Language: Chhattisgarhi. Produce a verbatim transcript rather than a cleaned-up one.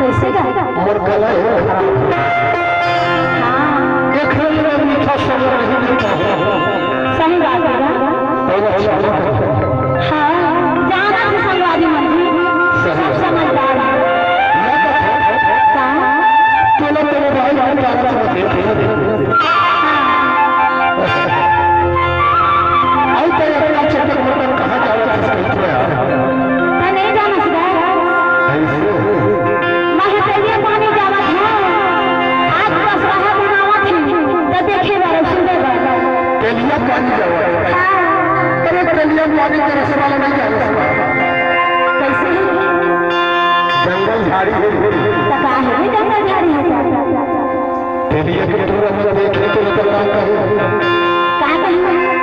कैसे गा? मोर गला हे खराब। हाँ। एकरे लिए मीठा शब्द नहीं मिलता है। सही बात है गा। और अच्छा नहीं करता। हाँ, जाना है संगवारी मन जी, सब समझदार है। मैं तो का? तोला तेरे भाई को जाना चाहिए। हाँ। आई तो अपना चक्कर में कहाँ जाओ, किसको इतना यार? त नहीं जाना सुधा। ऐसे? मैं तेलिया पानी जावत हूँ। आज बस रहा बनावत हूँ। त देखे बारे, सुने बारे। तेलिया पानी जावत? हाँ। अरे तेलिया पानी के रसवाला नहीं जावत। कैसे? जंगल झाड़ी है। त का है? जंगल झाड़ी है त? तेलिया के तू अमर देखे तो इधर ना कहे। का कही?